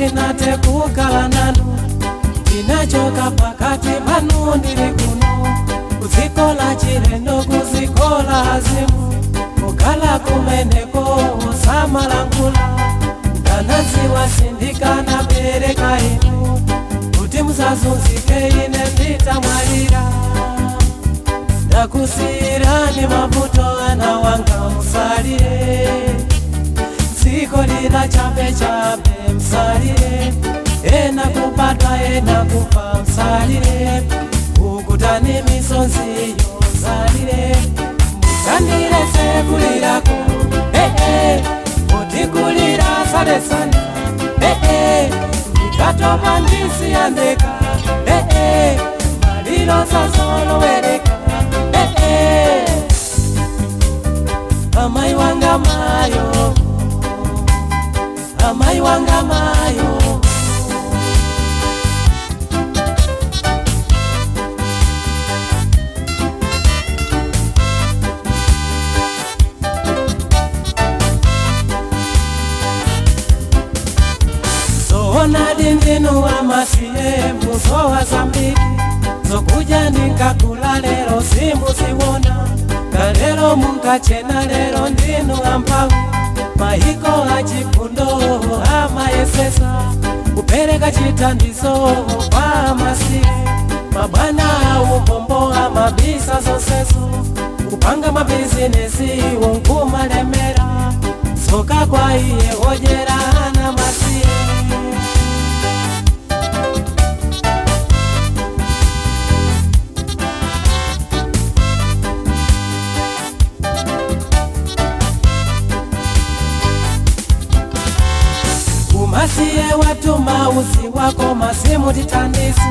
Sindinathe kukhala nanu, ndinachoka pakati panu, ndili kuno kudziko la chilendo, kudziko la azimu. Kukhala kumeneko osamalangula, ndanadziwa sindikanabereka inu kuti musazunzike ine nditamwalira. Ndakusiyirani mavuto, ana wanga, musalire. Dziko lila chabe chabe, msalire. Ena kubadwa, ena kufa, msalire. Ukutani misonziyo, msalire. Musandiletse kulirako, eh eh, kuti kulira salesana, eh eh. Ndikatopa ndisiyandeka, eh eh, maliro sazolowereka, eh eh. Amai wanga mayo, amai wanga mayo. Zoonadi ndinu amasiye, musowa zambiri. Zokuja ndinkakula lero simuziwona. Kalero munkachena, lero ndinu amphawi. Maiko achifundo amayesesa kupereka chithandizo kwa amasiye. Mabwana aumbombo amabisa zonsezo, kupanga mabizinesi unkumalemera. Tsoka kwa iye odyera ana masiye. Umasiye watuma usi wako masimu titandisa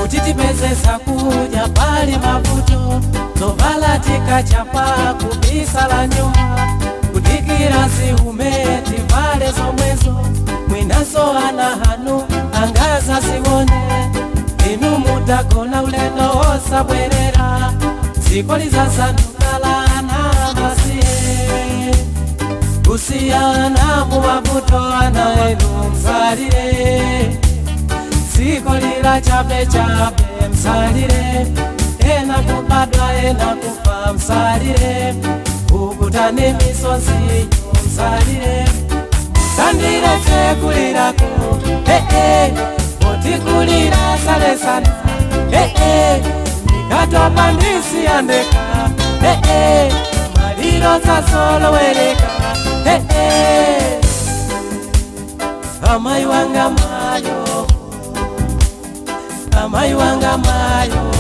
kuti tipeze zakudya pali mavuto. Zovala tikachapa kubisa la nyumba, kudikira ziume tivale zomwezo. Mwinaso ana hanu angaza zione inu mutagona ulendo osabwerera. Dziko lizasanduka ana masiye, kusiyana mumavuto. Ana enu, msalire. Dziko lila chabe chabe, msalire. Ena kubadwa, ena kufa, msalire. Ukutani misonzi, msalire. Sandiletse kulirako, eh eh, oti kulira salesana, eh eh. Ndikatopa ndisiyandeka, eh eh, maliro sasolowereka, eh eh. Amai wanga mayo, amai wanga mayo.